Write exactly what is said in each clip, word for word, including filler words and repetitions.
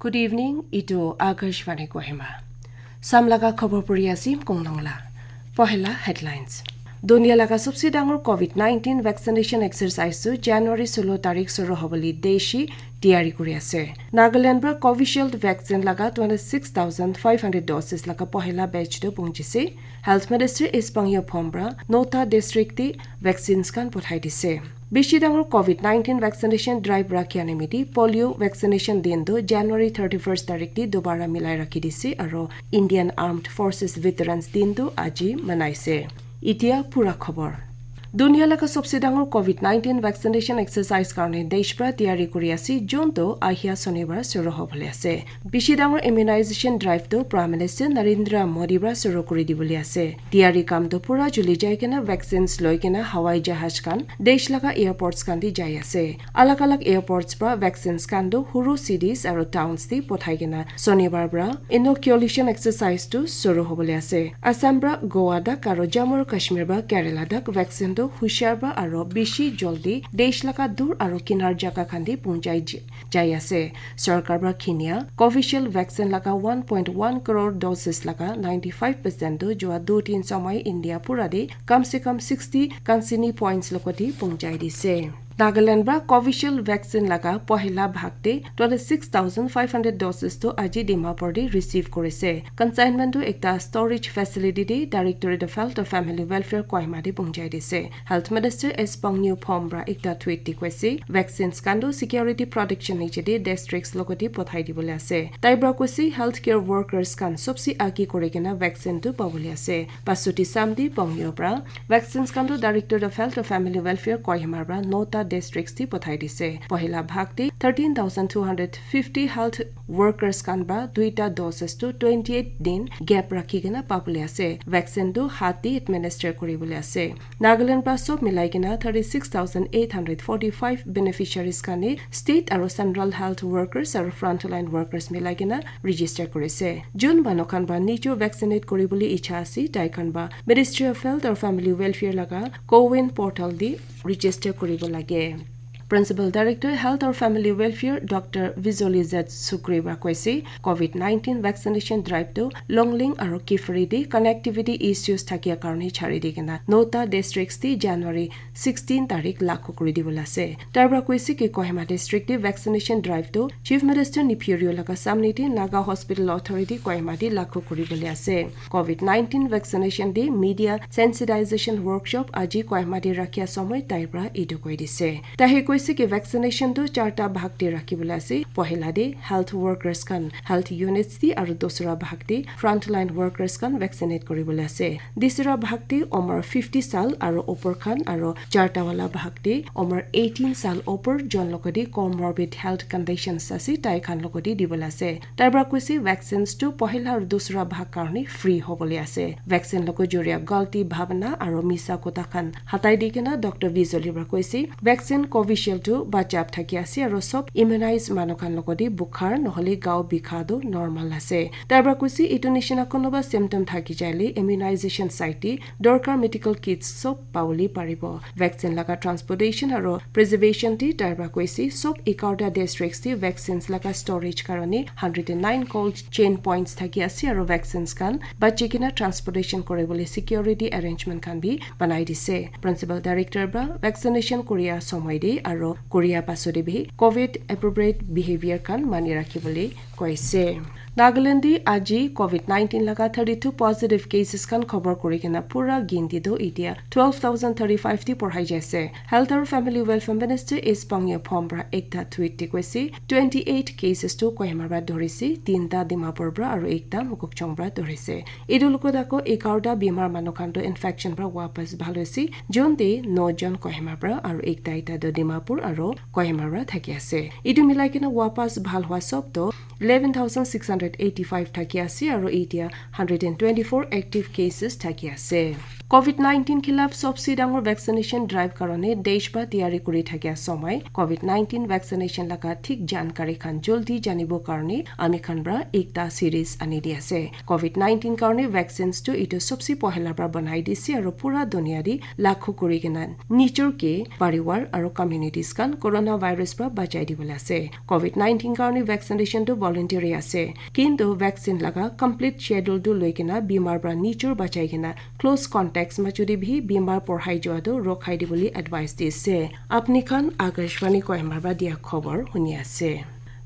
Good evening, itu Akashvani Kohima. Sam laga khobor puri asim kongnong la. Pohela headlines. Dunia laga sobse dangor covid nineteen vaccination exercise tu January solo tarik suru hobole deshi tiyari kuri ase. Nagaland pra Covishield vaccine laga twenty six thousand five hundred doses laga pohela batch tu pungjise. Health Minister Ispangyo Phom pra nota district ti vaccines khan pothai dise. Bishi dangor covid nineteen vaccination drive rakhi animiti polio vaccination din tu January thirty first tarik ti dobara milai rakhi dise aro Indian Armed Forces Veterans din tu aji manaise. Itia pura khobor. Dunia laga sobse dangor covid nineteen vaccination exercise karne desh pra tiyari kuri ase, jun tu ahia sonibar suru hobole ase. Bishi dangor immunization drive tu Prime Minister Narendra Modi pra suru kuri dibole ase. Tiyari kam tu pura juli jai kena vaccines loi kena hawai jahaj khan desh laga airports khan di jai ase. Alag alag airports pra vaccines khan tu huru cities aro towns di pothai kena sonibar pra inoculation exercise tu suru hobole ase. Assam pra Goa dak aro Jammu aro Kashmir pra Kerala dak vaccine tu hushar pra aro bishi joldi desh laga dur aro kinar jaga khan di punjai ji-, jai ase. Sarkar pra khinia Covishield vaccine laga one point one crore doses laga ninety five percent tu jua du tin somoi India pura di kam se kam sixty kansini points lokoti punjai dise. Nagaland pra Covishield vaccine laga pohela bhag te twenty six thousand five hundred doses tu aji Dimapur te receive kurise. Consignment tu ekta storage facility te Directorate of Health and Family Welfare Kohima te punjai dise. Health Minister S Pangyu Phom pra ekta tweet te koise, vaccines khan tu security protection niche te districts logote pothai dibole ase. Tai pra koise, healthcare workers khan sobse agi kuri kena vaccine tu pabole ase. Pasuti Samdi Pongyo pra vaccines khan tu Directorate of Health and Family Welfare Kohima pra nota districts ti pothai dise. Pohela bhag ti thirteen thousand two hundred fifty health workers khan pra duita doses tu twenty eight din gap rakhi kena pabole ase. Vaccine tu hat ti administer kuribole ase. Nagaland pra sob milai kena thirty six thousand eight hundred forty five beneficiaries khan ni state aro central health workers aro frontline workers milai kena register kurise. Jun manu khan pra nijo vaccinate kuribole icha ase, tai khan pra Ministry of Health or Family Welfare laga CoWIN portal di register kuribo lage. Principal Director Health or Family Welfare Doctor Vijoli Z Sukri pra koise, covid nineteen vaccination drive tu Longling aro Kiphire di connectivity issues thakia karne chari di kena nota districts di January sixteen tarik lagu kuri dibole ase. Tai pra koise ki Kohima district di vaccination drive tu Chief Minister Neiphiu Rio laga samne di Naga Hospital Authority Kohima di lagu kuribole ase. covid nineteen vaccination di media sensitization workshop aji Kohima di rakhia somoi tai pra etu koi dise. Tahe koise ki vaccination tu charta bhag te rakhibole ase. Pohela de health workers khan health units te aro dusra bhag te frontline workers khan vaccinate kuribole ase. Disra bhag te umar fifty sal aro upor khan aro charta wala bhag te umar eighteen sal upor jon logote comorbid health conditions ase tai khan logote dibole ase. Tai pra koise vaccines tu pohela aro dusra bhag karne free hobole ase. Vaccine logo joria galti bhabna aro misa kotha khan hatai di kena Doctor Vijoli pra koise, vaccine Covishield tu bachap thaki ase aro sob immunize manu khan logote bukhar nohole gao bikha tu normal ase. Tai pra koise etu nishina konoba symptom thaki jaile immunization site te dorkar medical kits sob pabole paribo. Vaccine laga transportation aro preservation te tai pra koise sob egarta districts te vaccines laga storage karone hundred and nine cold chain points thaki ase aro vaccines khan bachi kena transportation kuribole security arrangement khan bi banai dise. Principal Director pra vaccination kuria somoi te aro kuria pasode bi covid appropriate behavior khan mani rakhibole koise. Nagaland di aji covid nineteen laga thirty two positive cases khan khobor kuri kena pura ginti tu itia twelve thousand thirty five ti porhai jaise. Health aru Family Welfare Minister S Pangyo Phom pra ekta tweet di koise, twenty eight cases tu Kohima pra dhorise, tinta Dimapur pra aru ekta Mokokchung pra dhorise. Etu logot ako egarta bimar manu khan tu infection pra wapas bhal hoise, jun te no jon Kohima pra aru ekta ekta tu Dimapur aru Kohima pra thaki ase. Etu milai kena wapas bhal hwa sob tu eleven thousand six hundred eighty five thaki ase aru etia hundred and twenty four active cases thaki ase. COVID nineteen khilaf sobse dangor vaccination drive karone desh ba tiyari kuri thakia somoi COVID nineteen vaccination laga thik jankari khan joldi janibo karone ami khan pra ekta series ani di ase. COVID nineteen karone vaccines tu etu sobse pohela pra banai dise aro pura dunia di lakho kuri kena nijor ke pariwar aro communities khan coronavirus pra bachai dibole ase. COVID nineteen karone vaccination tu voluntary ase, kintu vaccine laga complete schedule tu loi kena bimar pra nijor bachai kena close contacts majudi bhi bimar porhai jua tu rokhai dibole advice dise. Apni khan Akashvani Kohima pra dia khobor huni ase.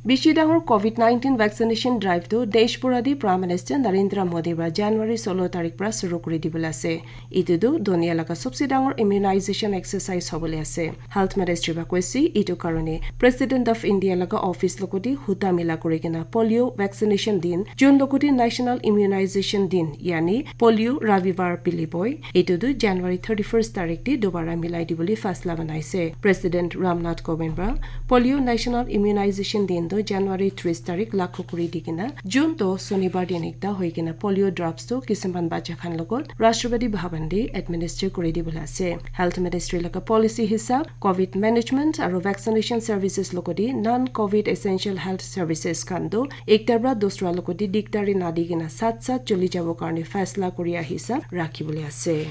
Bishi dangor COVID nineteen vaccination drive tu desh pura di Prime Minister Narendra Modi pra January solo tarik pra suru kuri dibole ase. Etu tu dunia laga sobse dangor immunization exercise hobole ase. Health Ministry pra koise etu karone President of India laga office logoti huta mila kuri kena polio vaccination din, June logoti National Immunization Din, yani polio Ravivar piliboi, etu tu January thirty-first tarik di dobara milai dibole fasla banaise. President Ramnath Kovind pra polio National Immunization Din tu January tris tarik lakho kuri di kena June to sonibar din ekta hoi kena polio drops to kisaman bacha khan logot Rashtrapati Bhavan te administer kuri dibole ase. Health Ministry laga policy hisab COVID management aro vaccination services logoti non-COVID essential health services khan to ekta pra dusra logoti dikdari nadi kena sat sat choli jabo karone faisla kuri ahisa rakhibole ase.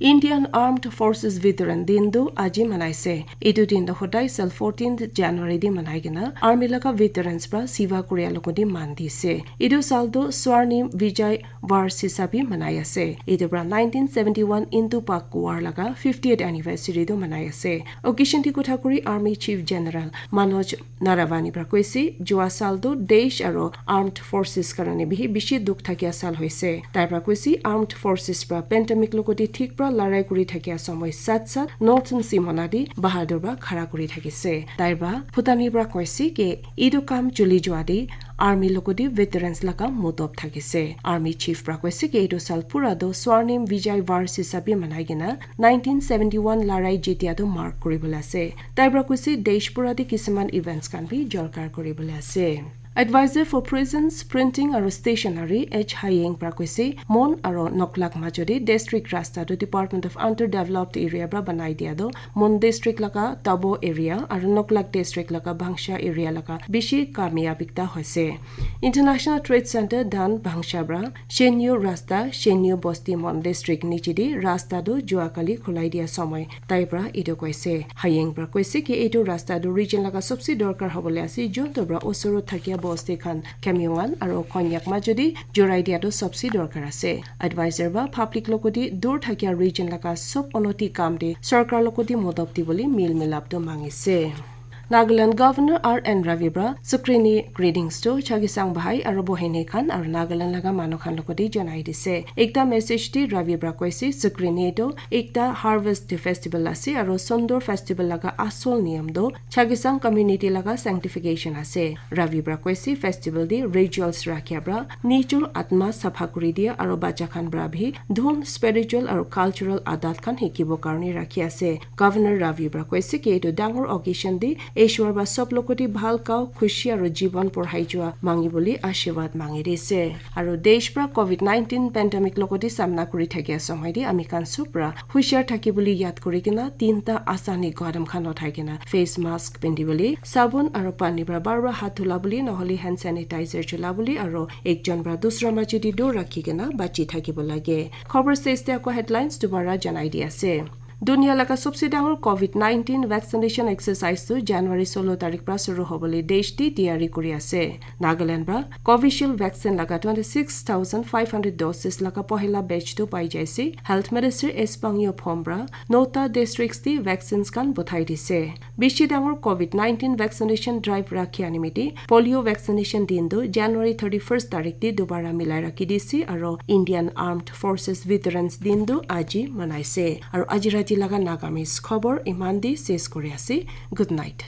Indian Armed Forces Veteran Din tu aji manaise. Etu din tu hodai sal fourteenth January di manai kena Army laga veterans pra siva kuria logoti man dise. Etu sal tu Swarnim Vijay Vars hisabi manai ase. Etu pra nineteen seventy-one Indo-Pak War laga fiftieth anniversary tu manai ase. Occasion di kotha kuri Army Chief General Manoj Naravani pra koise, jua sal tu desh aro armed forces karone bihi bishi dukh thakia sal hoise. Tai pra koise, armed forces pra pandemic logoti thik pra larai kuri thakia somoi sat sat Northern Simona di bahadur pra khara kuri thakise. Tai pra Bhutani pra koise ke etu kam chuli jua di army logoti veterans laga modob thakise. Army chief pra koise ke etu sal pura do Swarnim Vijay Vars hisabe manai kena nineteen seventy-one larai jitia tu mark kuribole ase. Tai pra koise desh pura te kisiman events khan bi jorkar kuribole ase. Advisor for Prisons, Printing aru Stationery H Hayeng pra koise, Mon aru Noklak majodi district rasta tu Department of Underdeveloped Area pra banai dia tu Mon district laga Tabo area aru Noklak district laga Bhangsha area laga bishi kamyab ekta hoise. International Trade Center dan Bhangsha pra Shenyu rasta, Shenyu bosti Mon district niche di rasta tu jua kali khulai dia somoi tai pra etu koise. Hayeng pra koise ki etu rasta tu region laga sobse dorkar hobole ase, juntu pra osoro thakia bosti khan Kamyungan aru Konyak majodi jorai dia tu sobse dorkar ase. Advisor ba public logoti dur thakia region laga sob onoti kam de sorkar logoti modop dibole mil milap tu mangise. Nagaland Governor R N Ravi pra Sukrini greetings to Chagisang Bahai aru Bohini khan aru Nagaland laga manu khan logoti janai dise. Ekta message di Ravi pra koise, Sukrini to ekta harvest festival ase aru sundur festival laga asol niyam do Chagisang community laga sanctification ase. Ravi pra koise festival di rituals rakhia pra nijor atma sapha kuri dia aru bacha khan pra bhi dhun spiritual aru cultural adat khan hikibo karone rakhi ase. Governor Ravi pra koise ki etu dangor occasion di Ishwar ba sob logoti bhal kao, khushi aru jiban porhai jua mangi bole ashirwad mangi dise. Aru desh pra covid nineteen pandemic logoti samna kuri thakia somoi di ami khan sob pra hushar thaki bole yad kuri kena tinta asani qadam khan uthai kena face mask pindi bole, sabun aru pani pra bar bar hath dhula bole, nohole hand sanitizer chula bole aru ekjon pra dusra majodi dur rakhi kena bachi thakibo lage. Khobor stage te ako headlines dubara janai di ase. Dunia laga sobse dangor covid nineteen vaccination exercise tu January solo tarik pra shuru hobole desh di tiyari kuri ase. Nagaland pra Covishield vaccine laga twenty six thousand five hundred doses laga pohela batch tu pai jaise. Health Minister S Pangyo Phom pra nota districts di vaccines khan bothai dise. Bishi dangor covid nineteen vaccination drive rakhia nimiti polio vaccination din tu January thirty first tarik di dubara milai rakhi dise aru Indian Armed Forces Veterans din tu aji manaise. Aru aji rati laga Nagamese khobor iman di ses kuri ase. Good night.